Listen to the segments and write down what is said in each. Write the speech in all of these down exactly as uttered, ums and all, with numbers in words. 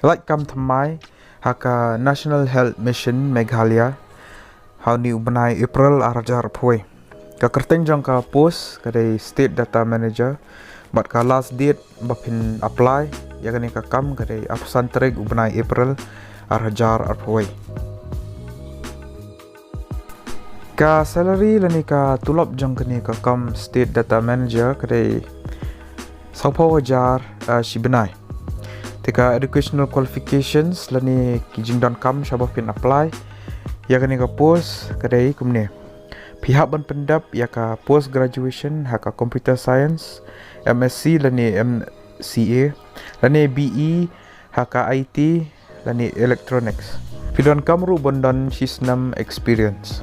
Lait kam thymmai ha ka National Health Mission Meghalaya ha une u bnai April ar hajar arphew wei. Ka kyrteng jong ka post ka dei State Data Manager, bad ka last date ba phin apply ïa kane ka kam ka dei arphew san tarik u bnai April ar hajar arphew wei. Ka salary lane ka tulop jong kane ka kam State Data Manager ka dei sawphew hajar, ah, shi bnai. Te ka educational qualifications lane ki jingdonkam shaba phin apply ïa kane ka post ka dei kumne: phi hap ban pyndep ïa ka post graduation ha ka computer science, M S C lane M C A, lane B E ha ka I T lane electronics. Phi donkam ruh ban don shisnem experience.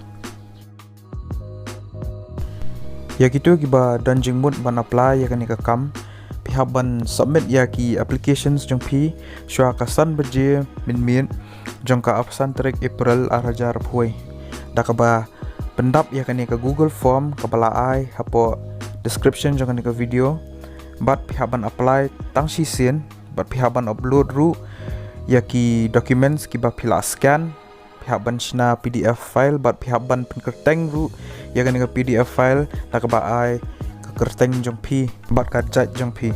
Ïa kito kiba don jingmut ban apply ïa kane ka kam, phi hap ban submit ïa ki applications jong phi shuwa ka san baje mynmiet jong ka arphew san tarik April ar hajar arphew wei, da kaba pyndap ïa kane ka Google form kaba la ai hapoh description jong kane ka video. Bad phi hap ban apply tang shisien, bad phi hap ban upload ruh ïa ki documents kiba phi la scan, phi hap ban shna P D F file, bad phi hap ban pynkyrteng ruh ïa kane ka P D F file da kaba ai ka kyrteng jong phi bad ka jait jong phi.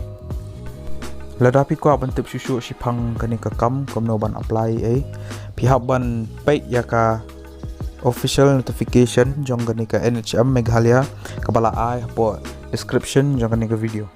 Lada phi kwah ban tip shuh shuh shaphang kane ka kam kumno ban apply ei, phi hap ban peit ïa ka official notification jong kane ka N H M Meghalaya kaba la ai hapoh description jong kane ka video.